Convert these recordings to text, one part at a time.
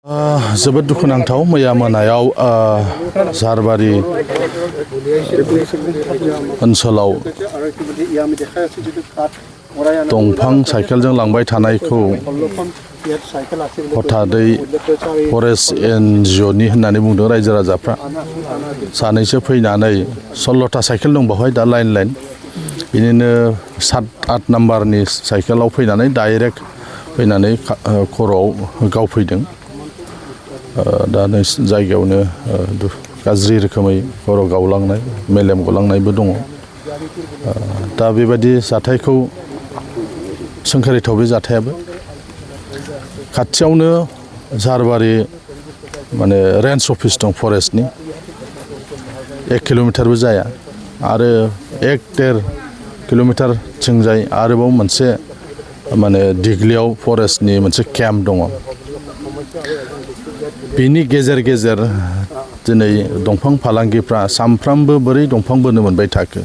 जोबोद दुखुनांथाव मैया मोनायाव झारबारि ओनसोलाव दंफां साइकेलजों लांबाय थानायखौ हथादै फरेस्ट एनजिअनि होननानै बुंदों रायजो राजाफ्रा सानैसो फैनानै 16टा साइकेल दं बेवहाय दा लाइन बिदिनो 7-8 नाम्बारनि साइकेलाव फैनानै डाइरेक्ट फैनानै खर'आव गावफैदों। दा जायगायावनो गाज्रि रोखोमै खर' गावलांनाय मेलेम गलांनायबो दङ। दा बेबायदि जाथायखौ सोंखारिथाव बे जाथायाबो खाथियावनो झारबारि माने रेन्ज अफिस दं फरेस्टनि 1 किल'मिटारबो जाया आरो 1-1.5 किल'मिटारथिंजाय आरोबाव मोनसे माने दिग्लियाव फरेस्टनि मोनसे केम्प दङ। बिनि गेजेर गेजेर दिनै दंफां फालांगिफ्रा सामफ्रामबो बोरै दंफां बोनो मोनबाय थाखो।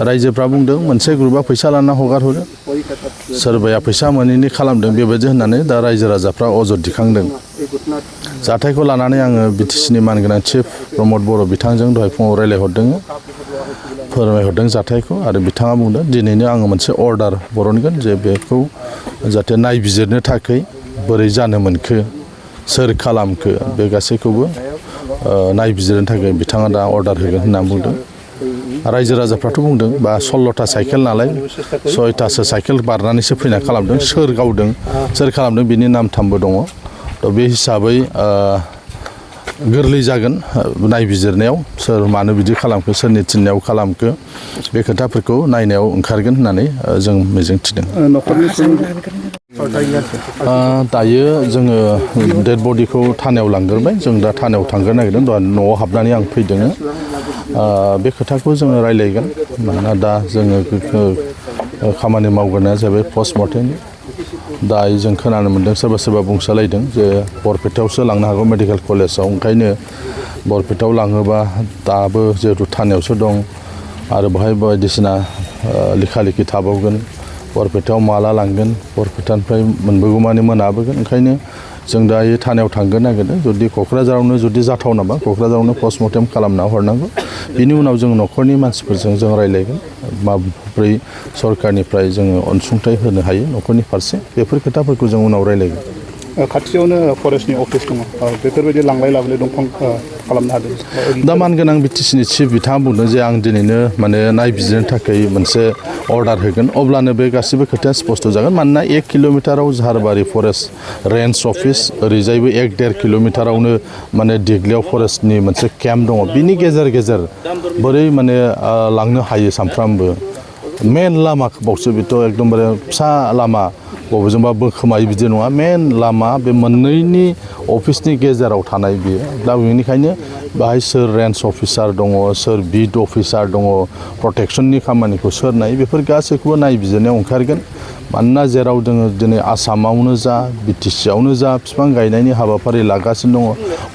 रायजोफ्रा बुंदों मोनसे ग्रुपआ फैसा लाना हगारहरो, सोरबाया फैसा मोनैनि खालामदों बेबायदि होननानै दा रायजो राजाफ्रा अजद दिखांदों। जाथायखौ लानानै आङो बिटिसिनि मानगोनां चिफ प्रमद बर' बिथांजों दहाय फुङाव रायलायहरदों, फोरमायहरदों जाथायखौ आरो बिथाङा बुंदों दिनैनो आङो मोनसे अर्डार बरनगोन जे बेखौ जाहाथे नायबिजिरनो थाखाय बोरै जानो मोनखो, सोर खालामखो बे गासैखौबो नायबिजिरनो थाखाय बिथाङा दा अर्डार होगोन होनना बुंदों। रायजो राजाफ्राथ' बुंदों बा 16टा साइकेल नालाय 6टासो साइकेल बारनानैसो फैना खालामदों, सोर गावदों सोर खालामदों बिनि नामथामबो दङ। थ' बे हिसाबै गोरलै जागोन नायबिजिरनायाव सोर मानो बिदि खालामखो, सोरनि थिननायाव खालामखो बे खोथाफोरखौ नायनायाव ओंखारगोन होननानै जों मिजिंथिदों। दायो जोङो डेड बडिखौ थानायाव लांग्रोबाय, जों दा थानायाव थांग्रो नागिरदों। दहाय न'आव हाबनानै आं फैदों। बे खोथाखौ जोङो रायलायगोन मानोना दा जोङो खामानि मावग्रोनाया जाबाय पस्टमर्टेम। दायो जों खोनानो मोन्दों सोरबा बुंसालायदों जे बरपेटायावसो लांनो हागौ मेडिकेल कलेजाव, ओंखायनो बरपेटायाव लाङोबा दाबो जिहेतु थानायावसो दं आरो बेहाय बायदिसिना लेखा लेखि थाबावगोन, बरपेटायाव माला लांगोन, बरपेटानिफ्राय मोनबोगौमानि मोनाबोगोन। ओंखायनो जों दायो थानायाव थांग्रो नागिरदों। जुदि क'क्राझारावनो जुदि जाथावनाबा क'क्राझारावनो पस्टमर्टेम खालामना हरनांगौ। बिनि उनाव जों न'खरनि मानसिफोरजों जों रायलायगोन माब्रै सरकारनिफ्राय जोङो अनसुंथाइ होनो हायो न'खरनि फारसे, बेफोर खोथाफोरखौ जों उनाव रायलायगोन। खाथियावनो फरेस्टनि अफिस दङ, बेफोरबायदि लांलाय लाबोलाय दंफां खालामनो हादों। दा मानगोनां बिटिसिनि चिफ बिथाङा बुंदों जे आं दिनैनो माने नायबिजिरनो थाखाय मोनसे अर्डार होगोन, अब्लानो बे गासिबो खोथाया स्पस्ट जागोन। मानोना 1 किल'मिटाराव झारबारि फरेस्ट रेन्ज अफिस, ओरैजायबो 1-1.5 किल'मिटारावनो माने दिग्लियाव फरेस्टनि मोनसे केम्प दङ। बिनि गेजेर गेजेर बोरै माने लांनो हायो सामफ्रामबो मेन लामाबावसो, बेथ' एकदमबारे फिसा लामा बबेजोंबा बोखोमायो बिदि नङा, मेन लामा बे मोननैनि अफिसनि गेजेराव थानाय बियो। दा बेनिखायनो बाहाय सोर रेन्ज अफिसार दङ, सोर बिट अफिसार दङ, प्रटेक्सननि खामानिखौ सोर नायो, बेफोर गासैखौबो नायबिजिरनायाव ओंखारगोन। मानोना जेराव जोङो दिनै आसामावनो जा बिटिसिआवनो जा बिफां गायनायनि हाबाफारि लागासिनो दङ,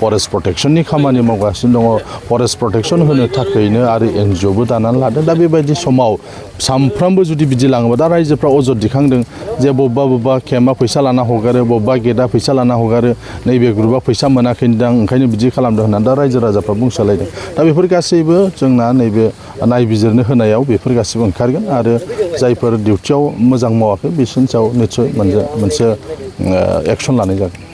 फरेस्ट प्रटेक्सननि खामानि मावगासिनो दङ, फरेस्ट प्रटेक्सन होनो थाखायनो आरो एनजिअबो दानानै लादों। दा बेबायदि समाव सामफ्रामबो जुदि बिदि लाङोबा दा रायजोफ्रा अजद दिखांदों जे बबेबा केम्पआ फैसा लाना हगारो, बबेबा गेटआ फैसा लाना हगारो, नैबे ग्रुपआ फैसा मोनाखैदां ओंखायनो बिदि खालामदों होननानै दा रायजो राजाफ्रा बुंसालायदों। दा बेफोर गासैबो जोंना नैबे नायबिजिरनो होनायाव बेफोर गासैबो ओंखारगोन आरो जायफोर डिउटियाव मोजां मावाखै बिसोरनि सायाव निस्सय मोनसे एक्सन लानाय जागोन।